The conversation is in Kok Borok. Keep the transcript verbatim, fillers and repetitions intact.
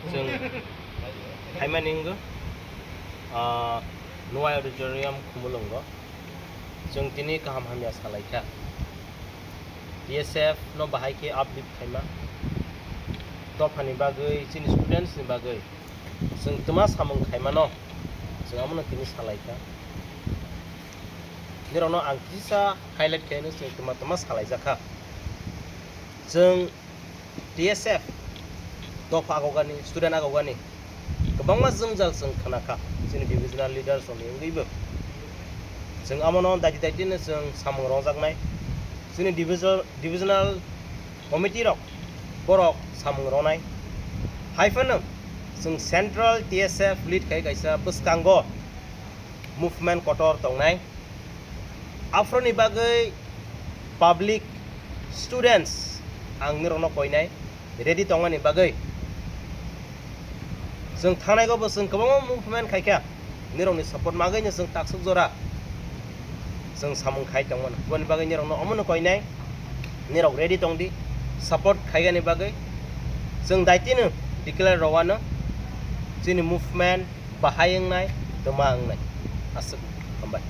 Chwng phaimani wngkha, ah, Nuwai Auditorium Khumulwngo. Chwng tini kaham hamya salaikha. T S F no bahai khe uplift khaima. Dophani bagwi, chini students ni bagwi chwng twma samung khaimano, chwng abono tini salaikha. Nirokno ang kisa highlight khaino chwng twma twma salaijakha. Chwng T S F dopha agogani, student agogani kwbangma jwngjal chwng khnakha chini divisional leaders rokni wngwibo. Chwng abono daiti daitino chwng samung rongjaknai. Chini division-, divisional committee rok borok samung ronai. Hai phano chwng central T S F lead khai kaisa bwskango movement kotor tongnai. Aphuruni bagwi public, students ang nirokno koinai ready tongmani bagwi. Chwng thangnaiko bo chwng kwbangma movement khaikha, nirokni support magwino chwng taksuk jora chwng samung khai tongmano. Boni bagwi nirokno omono koinai, nirok ready tongdi support khaigani bagwi. Chwng daitino declare rowano chini movement bahai wngnai, twma wngnai. Aswk, hambai.